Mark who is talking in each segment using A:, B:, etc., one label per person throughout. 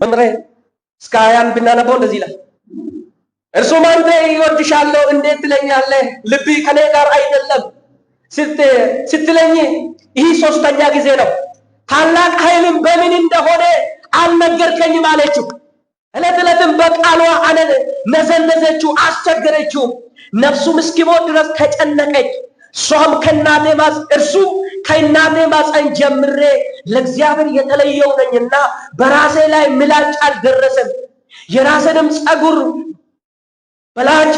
A: መምሬ እስከ 21 ብናነበው እንደዚህ ይላል። እርሱም አንተ እወድሻለሁ እንዴት ትለኛለህ? ልብህ ከኔ ጋር አይደለም ስትለኝ ይህ ሶስተኛ ጊዜ ነው። ታላቅ ኃይልም በምን እንደሆነ አልነገርከኝም አለችው። ዕለት ዕለትም በቃሏ ነዘነዘችው፣ አስቸገረችው። ነፍሱም እስኪሞት ድረስ ተጨነቀች። እሷም ከእናቴ እርሱ ከእናቴ ማፀን ጀምሬ ለእግዚአብሔር የተለየው ነኝና በራሴ ላይ ምላጭ አልደረሰም፣ የራሴንም ጸጉር በላጭ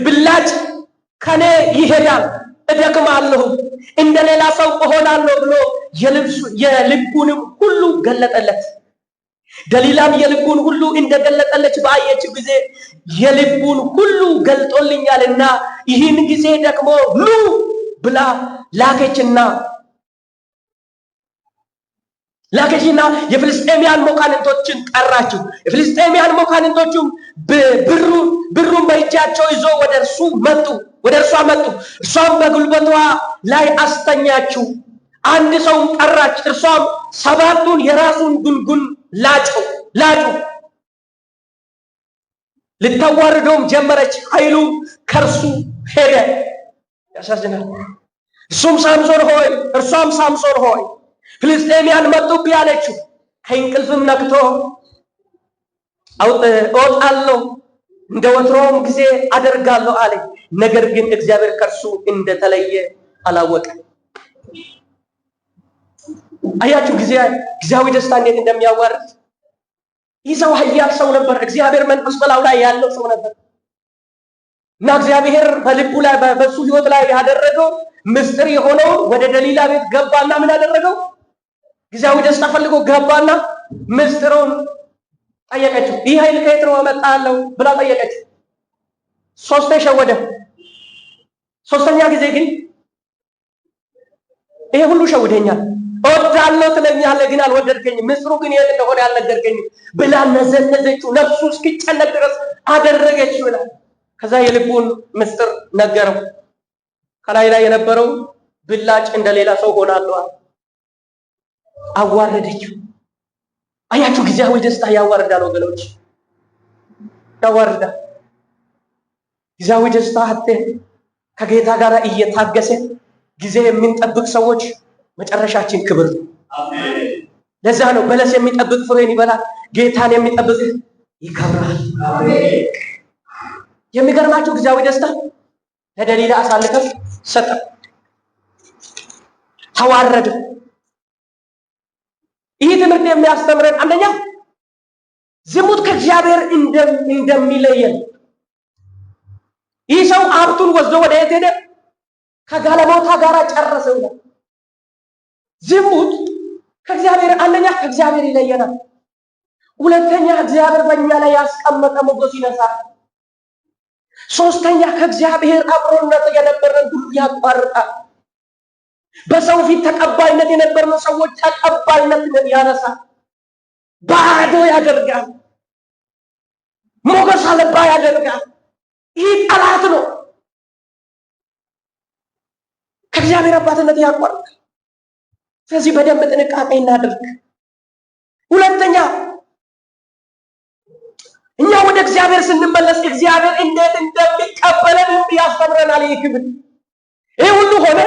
A: ብላጭ ከኔ ይሄዳል፣ እደክማለሁ፣ እንደ ሌላ ሰው እሆናለሁ ብሎ የልቡንም ሁሉ ገለጠለት። ደሊላም የልቡን ሁሉ እንደገለጠለች ባየች ጊዜ የልቡን ሁሉ ገልጦልኛልና ይህን ጊዜ ደግሞ ኑ ብላ ላከችና የፍልስጤማውያን መኳንንቶችን ጠራችው። የፍልስጤማውያን መኳንንቶቹም ብሩን በእጃቸው ይዞ ወደ እርሱ መጡ ወደ እርሷ መጡ። እርሷም በጉልበቷ ላይ አስተኛችው። አንድ ሰውም ጠራች። እርሷም 7ቱን የራሱን ጉንጉን ላጩ። ልታዋርደውም ጀመረች። ኃይሉ ከእርሱ ሄደ። ያሳዝናል። እሱም ሳምሶን ሆይ እርሷም ሳምሶን ሆይ ፍልስጤማውያን መጡብህ አለችው። ከእንቅልፍም ነቅቶ እወጣለሁ እንደ ወትሮውም ጊዜ አደርጋለሁ አለ። ነገር ግን እግዚአብሔር ከእርሱ እንደተለየ አላወቀም። አያችሁ ጊዜያዊ ደስታ እንዴት እንደሚያዋርድ። ይህ ሰው ኃያል ሰው ነበር። እግዚአብሔር መንፈስ በላዩ ላይ ያለው ሰው ነበር እና እግዚአብሔር በልቡ ላይ በሱ ሕይወት ላይ ያደረገው ምስጢር የሆነውን ወደ ደሊላ ቤት ገባና ምን አደረገው? ጊዜያዊ ደስታ ፈልጎ ገባና ምስጢሩን ጠየቀችው። ይህ ኃይል ከየት ነው አመጣለሁ ብላ ጠየቀችው። ሶስቴ ሸወደ። ሶስተኛ ጊዜ ግን ይሄ ሁሉ ሸውደኛል፣ እወዳለሁ ትለኛለህ ግን አልወደድከኝም፣ ምስጢሩ ግን የት እንደሆነ ያልነገርከኝም ብላ ነዘነዘችው። ነፍሱ እስኪጨነቅ ድረስ አደረገችው ይላል። ከዛ የልቡን ምስጢር ነገረው። ከላይ ላይ የነበረው ብላጭ እንደሌላ ሰው ሆናለሁ አዋረደችው። አያችሁ ጊዜያዊ ደስታ ያዋርዳል ወገኖች፣ ያዋርዳል። ጊዜያዊ ደስታ አጥተን ከጌታ ጋር እየታገሰ ጊዜ የምንጠብቅ ሰዎች መጨረሻችን ክብር ነው። ለዛ ነው በለስ የሚጠብቅ ፍሬን ይበላል፣ ጌታን የሚጠብቅ ይከብራል። የሚገርማችሁ ጊዜያዊ ደስታ ለደሊላ አሳልፈው ሰጠ፣ ተዋረደ። ይህ ትምህርት የሚያስተምረን አንደኛ ዝሙት ከእግዚአብሔር እንደሚለየን። ይህ ሰው ሀብቱን ወስዶ ወደ የት ሄደ? ከጋለሞታ ጋር ጨረሰው ይላል። ዝሙት ከእግዚአብሔር አንደኛ ከእግዚአብሔር ይለየናል። ሁለተኛ እግዚአብሔር በእኛ ላይ ያስቀመጠ ሞገስ ይነሳል። ሶስተኛ ከእግዚአብሔር አብሮነት የነበረን ሁሉ ያቋርጣል። በሰው ፊት ተቀባይነት የነበርነው ሰዎች ተቀባይነት ያነሳል፣ ባዶ ያደርጋል፣ ሞገስ አልባ ያደርጋል። ይህ ጠላት ነው። ከእግዚአብሔር አባትነት ያቋርጣል። ስለዚህ በደንብ ጥንቃቄ እናድርግ። ሁለተኛ እኛ ወደ እግዚአብሔር ስንመለስ እግዚአብሔር እንዴት እንደሚቀበለን ያስተምረናል። ይህ ክፍል ይህ ሁሉ ሆነ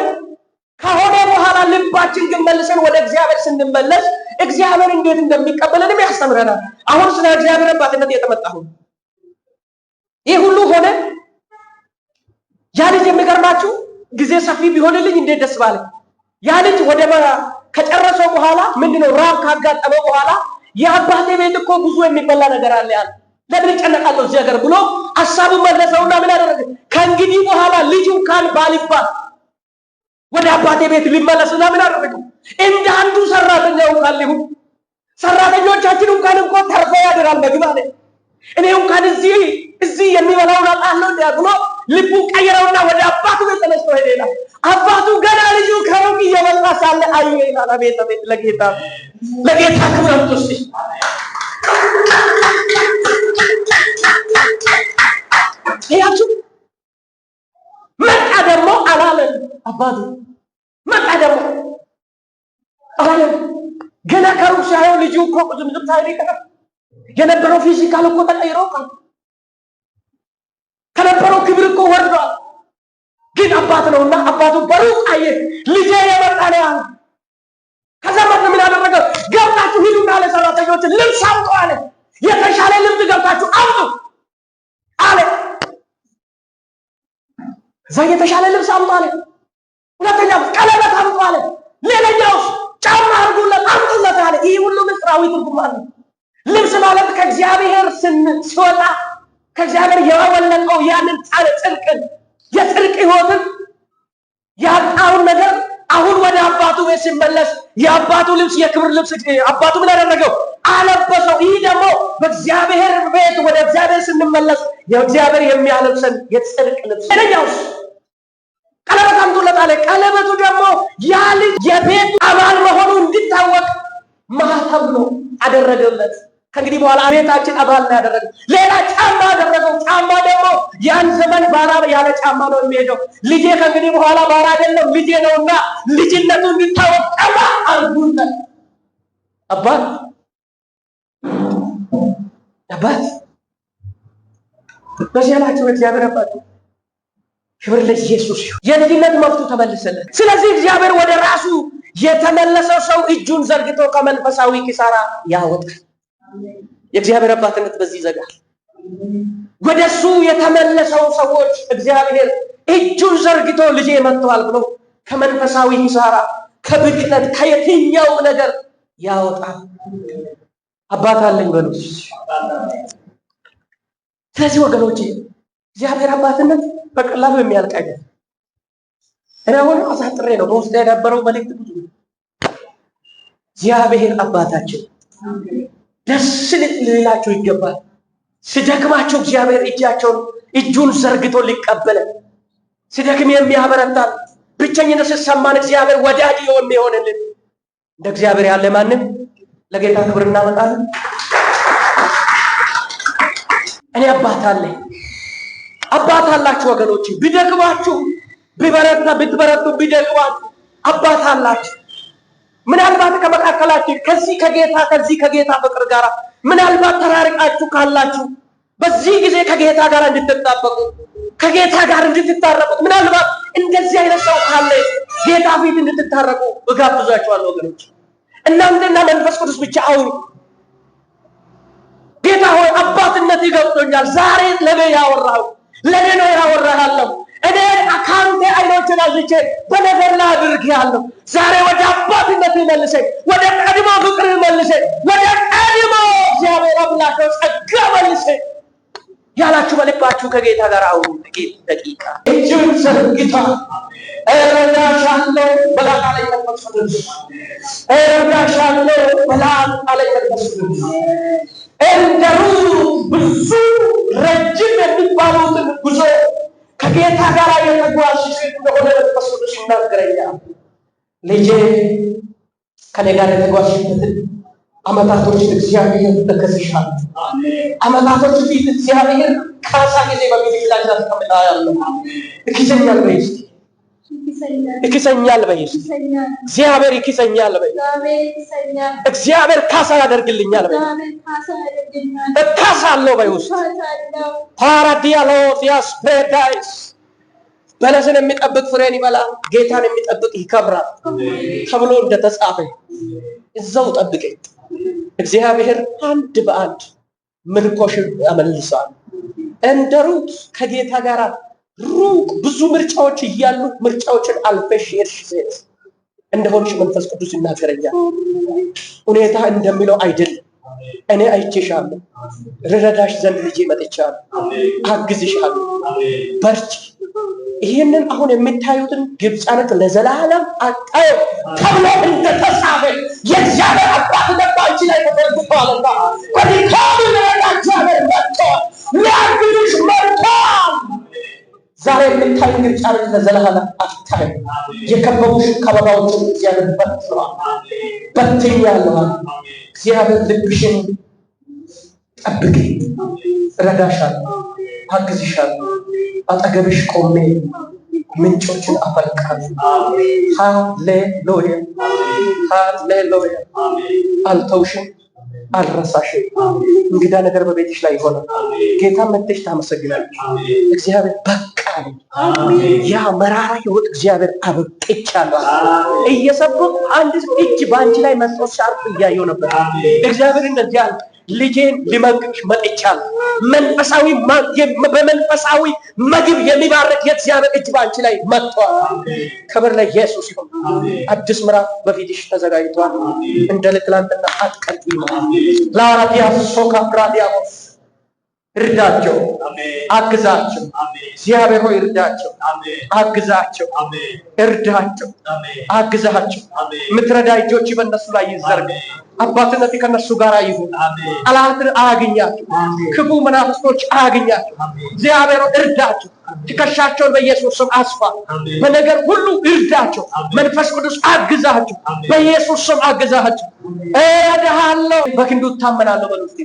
A: ከሆነ በኋላ ልባችን ግን መልሰን ወደ እግዚአብሔር ስንመለስ እግዚአብሔር እንዴት እንደሚቀበለንም ያስተምረናል። አሁን ስለ እግዚአብሔር አባትነት የተመጣሁ ይህ ሁሉ ሆነ። ያ ልጅ የሚገርማችሁ ጊዜ ሰፊ ቢሆንልኝ እንዴት ደስ ባለ። ያ ልጅ ወደ ከጨረሰው በኋላ ምንድነው ራብ ካጋጠመው በኋላ የአባቴ ቤት እኮ ብዙ የሚበላ ነገር አለ ያለ ለምን እጨነቃለሁ እዚህ ሀገር ብሎ ሐሳቡን መለሰውና ምን አደረገ? ከእንግዲህ በኋላ ልጁ እንኳን ባልባል ወደ አባቴ ቤት ሊመለስና ምን አደረገው? እንደ አንዱ ሰራተኛ እንኳን ሊሆን ሰራተኞቻችን እንኳን እንኳን ተርፎ ያድራል ምግብ አለ። እኔ እንኳን እዚህ የሚበላውን አጣለሁ እንዴ ብሎ ልቡን ቀየረውና ወደ አባቱ ቤት ተነስቶ ሄደ ይላል። አባቱ ገና ልጁ ከሩቅ እየመጣ ሳለ አየ ይላል። አቤት አቤት! ለጌታ ለጌታ ክብር አምጡ እስቲ። ያችሁ መጣ ደግሞ አላለም። አባቱ መጣ ደግሞ አላለም። ገና ከሩቅ ሲያየው ልጁ እኮ ዝም ሳይል ይቀራል። የነበረው physical እኮ ተቀይሮ ከነበረው ክብር እኮ ወርዷል። ግን አባት ነውና አባቱ በሩቅ አየ፣ ልጄ የመጣ ነው አለ። ከዛ ምን አደረገ? ገብታችሁ ሂዱና ለሰራተኞች ልብስ አምጡ አለ። የተሻለ ልብስ ገብታችሁ አምጡ አለ። ከዛ የተሻለ ልብስ አምጡ አለ። ሁለተኛው ቀለበት አምጡ አለ። ሌላኛው ጫማ አድርጉለት አምጡለት አለ። ይህ ሁሉ ምስጢራዊ ትርጉም አለ። ልብስ ማለት ከእግዚአብሔር ሲወጣ ከእግዚአብሔር የወለቀው ያንን ጽድቅን የጽድቅ ሕይወትን ያጣውን ነገር አሁን ወደ አባቱ ቤት ሲመለስ የአባቱ ልብስ የክብር ልብስ አባቱ ምን አደረገው? አለበሰው። ይህ ደግሞ በእግዚአብሔር ቤት ወደ እግዚአብሔር ስንመለስ የእግዚአብሔር የሚያለብሰን የጽድቅ ልብስ። ሌላኛውስ ቀለበት አምጡለት አለ። ቀለበቱ ደግሞ ያ ልጅ የቤቱ አባል መሆኑ እንዲታወቅ ማህተም ነው አደረገለት። ከእንግዲህ በኋላ ቤታችን አባል ነው ያደረገው። ሌላ ጫማ አደረገው። ጫማ ደግሞ ያን ዘመን ባራ ያለ ጫማ ነው የሚሄደው። ልጄ ከእንግዲህ በኋላ ባራ አይደለም ልጄ ነውና ልጅነቱ እንዲታወቅ ጫማ አድርጉለት። አባት አባት በዚህ ያላችሁ እግዚአብሔር አባት ክብር ለኢየሱስ ይሁን። የልጅነት መብቱ ተመልሰለት። ስለዚህ እግዚአብሔር ወደ ራሱ የተመለሰው ሰው እጁን ዘርግቶ ከመንፈሳዊ ኪሳራ ያወጣል። የእግዚአብሔር አባትነት በዚህ ይዘጋል። ወደሱ የተመለሰው ሰዎች እግዚአብሔር እጁን ዘርግቶ ልጄ መጥተዋል ብሎ ከመንፈሳዊ ኪሳራ፣ ከብክነት፣ ከየትኛው ነገር ያወጣል። አባት አለኝ በሉ። ስለዚህ ወገኖቼ እግዚአብሔር አባትነት በቀላሉ የሚያልቅ አይደለም። እኔ አሁን አሳጥሬ ነው፣ በውስጥ የነበረው መልእክት ብዙ። እግዚአብሔር አባታችን ደስ ሊላችሁ ይገባል። ሲደክማችሁ እግዚአብሔር እጁን ዘርግቶ ሊቀበለን፣ ሲደክም የሚያበረታን፣ ብቸኝነት ሲሰማን እግዚአብሔር ወዳጅ የሚሆንልን እንደ እግዚአብሔር ያለ ማንም። ለጌታ ክብር እናመጣለን። እኔ አባት አለኝ። አባት አላችሁ ወገኖች፣ ቢደክማችሁ ቢበረታ ብትበረቱ ቢደክማችሁ አባት አላችሁ። ምናልባት ከመካከላችሁ ከዚህ ከጌታ ፍቅር ጋር ምናልባት ተራርቃችሁ ካላችሁ በዚህ ጊዜ ከጌታ ጋር እንድትጣበቁ ከጌታ ጋር እንድትታረቁ ምናልባት እንደዚህ አይነት ሰው ካለ ጌታ ፊት እንድትታረቁ እጋብዛችኋለሁ ወገኖች። እናንተና መንፈስ ቅዱስ ብቻ አውሩ። ጌታ ሆይ አባትነት ይገብቶኛል። ዛሬ ለኔ ያወራው ለኔ ነው ያወራሃለሁ። እኔ ካንተ አይኖችን አዝቼ በነገር ላይ አድርጌሃለሁ። ዛሬ ወደ አባትነት መልሰኝ፣ ወደ ቀድሞ ፍቅር መልሰኝ፣ ወደ ቀድሞ እግዚአብሔር አምላክ ጸጋ መልሰኝ ያላችሁ በልባችሁ ከጌታ ጋር አውሩ። ጥቂት ደቂቃ እጁን ዘርግታ እረዳሻለሁ በላት አለኝ መንፈስ ቅዱስ። እረዳሻለሁ በላት አለኝ መንፈስ ቅዱስ። እንደ ሩት ብዙ ረጅም የሚባሉትን ጉዞ ከጌታ ጋር የተጓዝሽ ሴት እንደሆነ መንፈስ ቅዱስ ይናገረኛል። ልጄ ከኔ ጋር የተጓዝሽበትን ዓመታቶችን እግዚአብሔር እክስሻለሁ። ዓመታቶች ፊት እግዚአብሔር ካሳ ጊዜ በፊትሽ ላይ ያስቀምጣለሁ። እክሰኛል በይ እስኪ፣ እክሰኛል በይ እስኪ። እግዚአብሔር ይክሰኛል በይ። እግዚአብሔር ካሳ ያደርግልኛል በይ። እካሳለሁ በይ ውስጥ ፓራዲያሎፊያስ ፕሬዳይስ በለስን የሚጠብቅ ፍሬን ይበላል፣ ጌታን የሚጠብቅ ይከብራል ተብሎ እንደተጻፈ እዛው ጠብቀኝ። እግዚአብሔር አንድ በአንድ ምርኮሽን ያመልሳል። እንደ ሩት ከጌታ ጋር ሩቅ ብዙ ምርጫዎች እያሉ ምርጫዎችን አልፈሽ የሄድሽ ሴት እንደሆንሽ መንፈስ ቅዱስ ይናገረኛል። ሁኔታ እንደሚለው አይደለም። እኔ አይቼሻለሁ፣ ልረዳሽ ዘንድ ልጄ መጥቻለሁ፣ አግዝሻለሁ፣ በርቺ። ይህንን አሁን የምታዩትን ግብፃኖች ለዘላለም አታዩ ተብሎ እንደተጻፈ የእግዚአብሔር አባትነት በአንቺ ላይ ተዘርግቷልና በድካም ልረዳ እግዚአብሔር መጥቷል፣ ሊያግዝሽ መጥቷል። ዛሬ የምታዩ ግብፃኖች ለዘላለም አታዩ። የከበቡሽ ከበባዎችን እግዚአብሔር በትነዋል፣ በትኛለሁ። እግዚአብሔር ልብሽን ጠብቂ፣ እረዳሻለሁ፣ አግዝሻለሁ፣ አጠገብሽ ቆሜ ምንጮችን አፈልቃለሁ። ሃሌሉያ ሃሌሉያ። አልተውሽም፣ አልረሳሽም። እንግዳ ነገር በቤትሽ ላይ ይሆናል። ጌታ መጥተሽ ታመሰግናለሽ። እግዚአብሔር በቃ ያ መራራ ህይወት እግዚአብሔር አበቅቻለሁ። እየሰበኩ አንድ እጅ በአንቺ ላይ መጥቶ ሲያርፍ እያየሁ ነበር። እግዚአብሔር እንደዚህ አለ፣ ልጄን ልመግብሽ መጥቻለሁ። መንፈሳዊ በመንፈሳዊ ምግብ የሚባርክ የእግዚአብሔር እጅ በአንቺ ላይ መጥቷል። ክብር ለኢየሱስ ይሁን። አዲስ ምዕራፍ በፊትሽ ተዘጋጅቷል። እንደ ትላንትና አትቀጥይም። ላራዲያ ሶካ ፕራዲያሞስ እርዳቸው፣ አግዛቸው። እግዚአብሔር ሆይ እርዳቸው፣ አግዛቸው፣ እርዳቸው፣ አግዛቸው። የምትረዳ እጆች በእነሱ ላይ ይዘርጋ። አባትነት ከነሱ ጋር ይሁን። ጠላትን አያግኛቸው፣ ክፉ መናፍስቶች አያግኛቸው። እግዚአብሔር እርዳቸው። ትከሻቸውን በኢየሱስ ስም አስፋ። በነገር ሁሉ እርዳቸው። መንፈስ ቅዱስ አግዛቸው፣ በኢየሱስ ስም አግዛቸው። እረዳሃለሁ፣ በክንዱ እታመናለሁ በሉ እስቲ።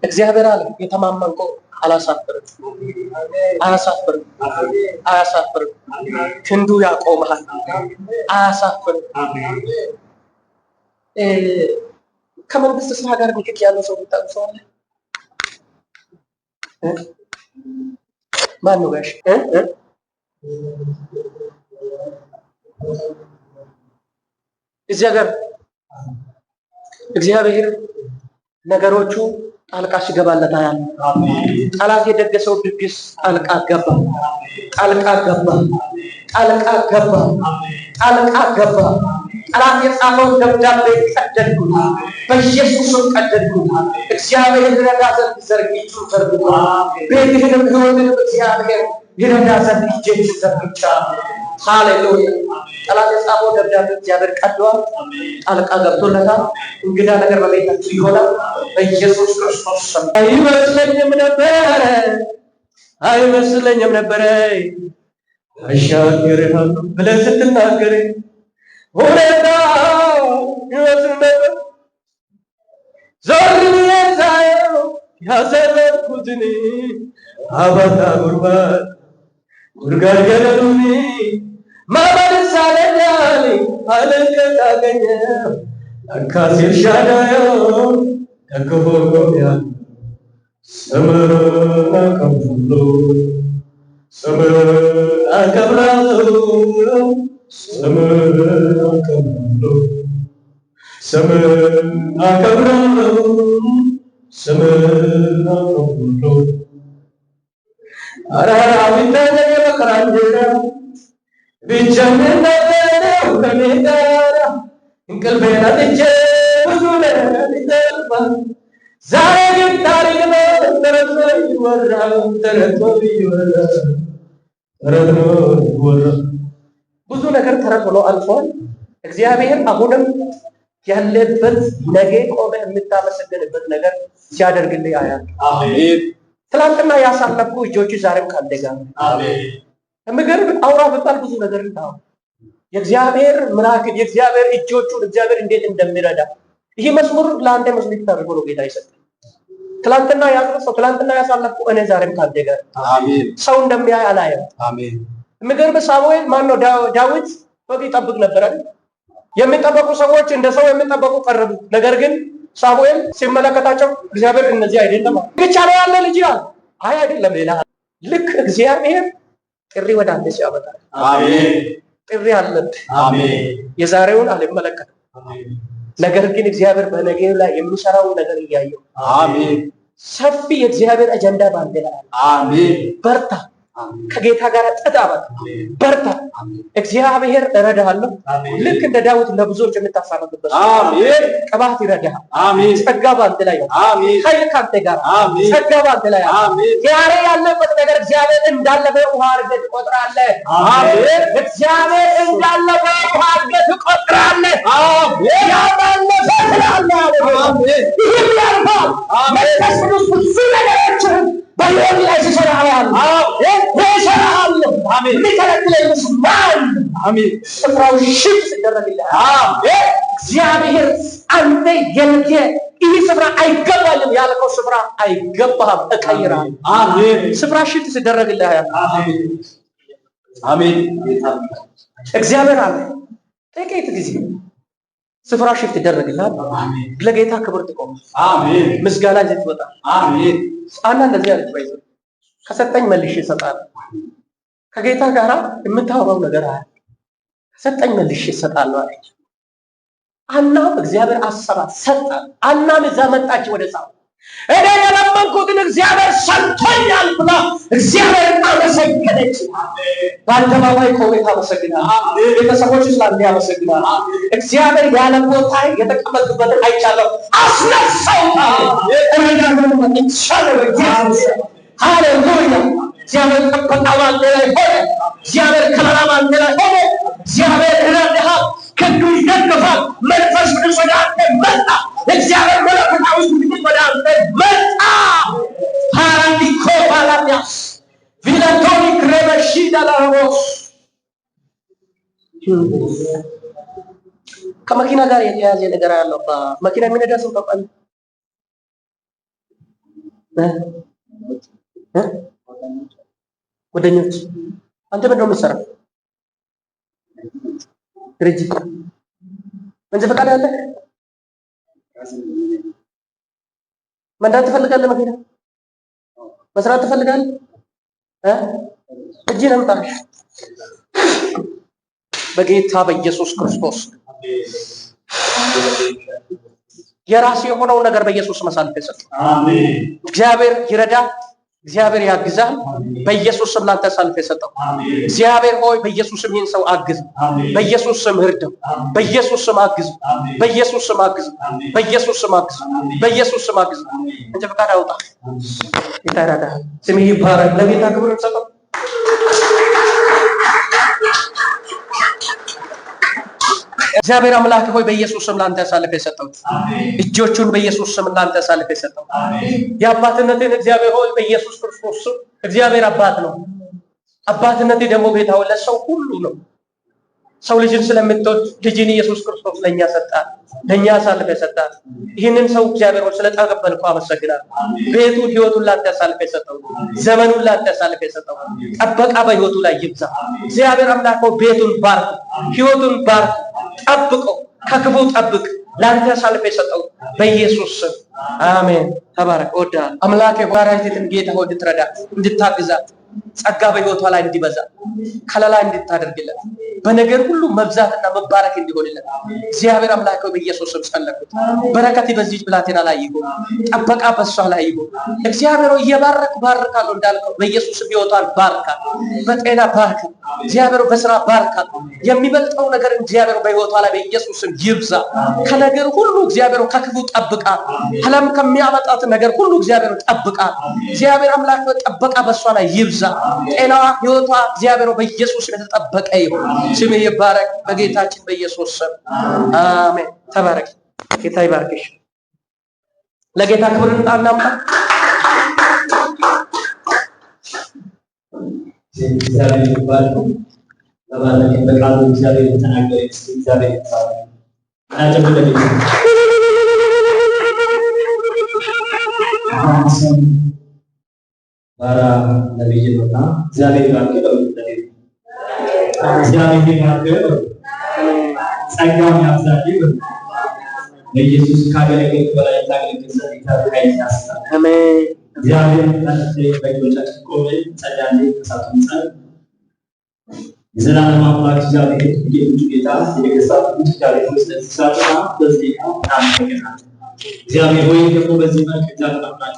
A: እግዚአብሔር አለ የተማመንከው አላሳፍርም፣ አያሳፍርም፣ አያሳፍርም። ክንዱ ያቆምሃል፣ አያሳፍርም። ከመንግስት ስራ ጋር ንክኪ ያለው ሰው የምታውቁ ሰው አለ? ማን ነው ጋሽ? እዚያ ጋር እግዚአብሔር ነገሮቹ ጣልቃ ሲገባለት አያለሁ። ጠላት የደገሰው ድግስ ጣልቃ ገባ፣ ጣልቃ ገባ፣ ጣልቃ ገባ፣ ጣልቃ ገባ። ጠላት የጻፈውን ደብዳቤ ቀደድኩት፣ በኢየሱስም ቀደድኩት። እግዚአብሔር ይረዳ ዘንድ ዘርግቹን ዘርግቷል። ቤትህንም ሕይወትንም እግዚአብሔር ይረዳ ዘንድ እጆቹን ዘርግቻለሁ። ሃሌሉያ። ጠላት የጻፈው ደብዳቤ እግዚአብሔር ቀዷል፣ ጣልቃ ገብቶለታል። እንግዳ ነገር በቤታችሁ ይሆናል በኢየሱስ ክርስቶስ ስም። አይመስለኝም ነበረ፣ አይመስለኝም ነበረ አሻግርሃለሁ ብለህ ስትናገር ሁኔታ ይመስል ነበር። ዞር ብዬ ሳየው ያሰበኩትን አባታ ጉርባት ጉድጓድ ገደሉን ማመን ሳለኛል አለቀት አገኘው ለካስ ኤልሻዳዩ ደግፎ ቆሚያል። ስምህን አከብራለሁ፣ ስምህን አከብራለሁ፣ ስምህን አከብራለሁ፣ ስምህን አከብራለሁ፣ ስምህን አከብራለሁ። አራራዊት የመከራ እንጀራ ብቸኝነት ነው ከኔ ጋራ እንቅልፌን አጥቼ ብዙ ሌሊት አልፏል። ዛሬ ግን ታሪክ ነው ተረቶ ይወራል፣ ተረቶ ይወራል፣ ተረቶ ይወራል። ብዙ ነገር ተረት ሆኖ አልፏል። እግዚአብሔር አሁንም ያለበት ነገ ቆመህ የምታመሰግንበት ነገር ሲያደርግልህ አያለሁ። ትላንትና ያሳለፍኩ እጆች ዛሬም ካንተ ጋር። የሚገርም አውራ ብባል ብዙ ነገር ነው። የእግዚአብሔር ምራክብ የእግዚአብሔር እጆቹን እግዚአብሔር እንዴት እንደሚረዳ ይህ መዝሙር ለአንተ መዝሙር ታደርጎ ነው ጌታ ይሰጥ። ትላንትና ያስረሳው ትላንትና ያሳለፍኩ እኔ ዛሬም ካንተ ጋር። ሰው እንደሚያይ አላየም። የሚገርም ሳሙኤል ማን ነው ዳዊት በግ ይጠብቅ ነበር አይደል? የሚጠበቁ ሰዎች እንደ ሰው የሚጠበቁ ቀረቡ። ነገር ግን ሳሙኤል ሲመለከታቸው እግዚአብሔር እነዚህ አይደለም ብቻ ነው ያለ ልጅ አለ። አይ አይደለም ሌላ። ልክ እግዚአብሔር ጥሪ ወደ አንተ ሲያመጣ ጥሪ አለብህ። የዛሬውን አልመለከትም። ነገር ግን እግዚአብሔር በነገው ላይ የሚሰራውን ነገር እያየሁ ሰፊ የእግዚአብሔር አጀንዳ ባንተ ላይ አለ። በርታ፣ ከጌታ ጋር ተጣበቅ፣ በርታ። እግዚአብሔር እረዳሃለሁ። ልክ እንደ ዳዊት ለብዙዎች የምታሳርፍበት ቅባት ይረዳሃል። ጸጋ ባንተ ላይ ኃይል ካንተ ጋር፣ ጸጋ ባንተ ላይ። ዛሬ ያለበት ነገር እግዚአብሔር እንዳለፈ ውሃ አድርገህ ትቆጥራለህ። እግዚአብሔር እንዳለፈ ውሃ አድርገህ ትቆጥራለህ። ያላለፈ ትላለህ። ይህም ያልፋል። መንፈስ ቅዱስ ብዙ ነገሮችን በሕይወት ላይ ሲሰራ ያለ ይሰራል። የሚከለክለኝ ማን? ስፍራው shift ሲደረግልህ እግዚአብሔር አንተ የልጄ ይህ ስፍራ አይገባልም ያልከው ስፍራ አይገባህም፣ እቀይርሃለሁ። ስፍራ shift ሲደረግልህ ያለ
B: አሜን።
A: እግዚአብሔር አለ ጥቂት ጊዜ ስፍራ shift ይደረግልሃል። ለጌታ ክብር ትቆማለህ።
B: አሜን።
A: ምስጋና ይዘህ ትወጣለህ።
B: አሜን።
A: አና እንደዚህ አለች፣ ባይዘ ከሰጠኝ መልሼ እሰጣለሁ። ከጌታ ጋር የምታወራው ነገር አለ። ከሰጠኝ መልሼ እሰጣለሁ አለች። አናም እግዚአብሔር አሰባት ሰጣት። አናም እዛ መጣች ወደ ጻው እኔ የለመንኩትን እግዚአብሔር ሰጥቶኛል ብላ እግዚአብሔርን አመሰገነች። በአደባባይ ቆሜ ታመሰግናለህ። ቤተሰቦች ስላንተ ያመሰግናል። እግዚአብሔር ያለ ቦታ የተቀመጥኩበትን አይቻለሁ፣ አስነሳው። ሃሌሉያ! እግዚአብሔር ጥበቃ ባንተ ላይ ሆነ። እግዚአብሔር ከለላ ባንተ ላይ ሆነ። እግዚአብሔር ይረዳሃል፣ ክንዱ ይደግፋል። መንፈስ ቅዱስ ወደ አንተ መጣ። እግዚአብሔር መለኮታዊ ጉብኝት ወደ አንተ መጣ። ፓራዲኮ ባላዲያስ ቪላቶኒክ ረበሺዳ ላሮስ ከመኪና ጋር የተያያዘ ነገር አለው። መኪና የሚነዳ ሰው ታውቃለህ? እ? ጓደኞች አንተ ምንድን ነው የምትሰራው? ድርጅት መንጃ ፈቃድ አለ? መንዳት ትፈልጋለህ? መኪና መስራት ትፈልጋለህ? እ? እጅህን አምጣ። በጌታ በኢየሱስ ክርስቶስ የራስ የሆነው ነገር በኢየሱስ አሳልፌ ሰጠሁ።
B: አሜን።
A: እግዚአብሔር ይረዳል፣ እግዚአብሔር ያግዛል። በኢየሱስ ስም ላንተ አሳልፌ ሰጠሁ።
B: አሜን።
A: እግዚአብሔር ሆይ በኢየሱስ ስም ይህን ሰው አግዝ፣
B: አሜን።
A: በኢየሱስ ስም እርዳው፣ በኢየሱስ ስም አግዝ፣ በኢየሱስ ስም አግዝ፣ በኢየሱስ ስም አግዝ፣ በኢየሱስ ስም አግዝ። እንጂ ፈቃድ አውጣ። ጌታ ይረዳሃል። ስምህ ይባረክ። ለጌታ ክብር ሰጠው። እግዚአብሔር አምላክ ሆይ በኢየሱስ ስም ላንተ አሳልፌ ሰጠሁት። እጆቹን በኢየሱስ ስም ላንተ አሳልፌ ሰጠሁት። የአባትነትን እግዚአብሔር ሆይ በኢየሱስ ክርስቶስ ስም እግዚአብሔር አባት ነው። አባትነቴ ደግሞ ጌታ ሆይ ለሰው ሁሉ ነው። ሰው ልጅን ስለምትወድ ልጅን ኢየሱስ ክርስቶስ ለኛ ሰጣት፣ ለኛ አሳልፈ ሰጣት። ይህንን ሰው እግዚአብሔር ሆይ ስለተቀበልኩ አመሰግናለሁ። ቤቱን ህይወቱን ላንተ አሳልፈ ሰጠው፣ ዘመኑን ላንተ አሳልፈ ሰጠው። ጥበቃ በህይወቱ ላይ ይብዛ። እግዚአብሔር አምላክ ሆይ ቤቱን ባርክ፣ ህይወቱን ባርክ፣ ጠብቀው፣ ከክፉ ጠብቅ። ላንተ አሳልፈ ሰጠው በኢየሱስ ስም አሜን። ተባረክ። እወድሃለሁ አምላኬ። ባራይትን ጌታ ሆይ እንድትረዳት እንድታግዛት ጸጋ በህይወቷ ላይ እንዲበዛ ከለላ እንድታደርግለት በነገር ሁሉ መብዛትና መባረክ እንዲሆንለት እግዚአብሔር አምላክ ሆይ በኢየሱስ ስም ጸለይኩት። በረከት በዚህ ብላቴና ላይ ይሁን፣ ጥበቃ በሷ ላይ ይሁን። እግዚአብሔር ሆይ እየባረክ ባርካለሁ እንዳልከው በኢየሱስ ስም ህይወቷን ባርካል፣ በጤና ባርካል፣ እግዚአብሔር ሆይ በስራ ባርካል። የሚበልጠው ነገር እግዚአብሔር በህይወቷ ላይ በኢየሱስ ስም ይብዛ። ከነገር ሁሉ እግዚአብሔር ሆይ ከክፉ ጠብቃል። ዓለም ከሚያመጣት ነገር ሁሉ እግዚአብሔር ሆይ ጠብቃል። እግዚአብሔር አምላክ ሆይ ጥበቃ በሷ ላይ ይብዛ። ጤናዋ፣ ህይወቷ እግዚአብሔር ሆይ በኢየሱስ ስም የተጠበቀ ይሁን። ስምህ ይባረክ በጌታችን በኢየሱስ ስም አሜን። ተባረክ። ጌታ ይባርክሽ። ለጌታ ክብር እናምጣ።
B: እግዚአብሔር ይባርክ። በባረከን በቃሉ እግዚአብሔር የተናገረ እግዚአብሔር ይባርክ። እናጨብጭብ። አሁን ባራ ነብይ ነውና እግዚአብሔር ይባርክ። እግዚአብሔር ይባርክ። ጸጋውን ያብዛልህ። በኢየሱስ ካገለገልክ በላይ ታገለግል ዘንድ እግዚአብሔር ኃይል ያስጣል።
A: አሜን።
B: እግዚአብሔር ታንተ በእጆቻችን ቆመን እንጸልያለን። እሳቱን ጸል የዘላለም አምላክ እግዚአብሔር የጌቶች ጌታ የነገሥታት ንጉሥ እግዚአብሔር ሆይ ስለዚህ ሰዓትና በዚህ ደቂቃ እናመሰግናለን። እግዚአብሔር ሆይ ደግሞ በዚህ መልክ እግዚአብሔር አምላክ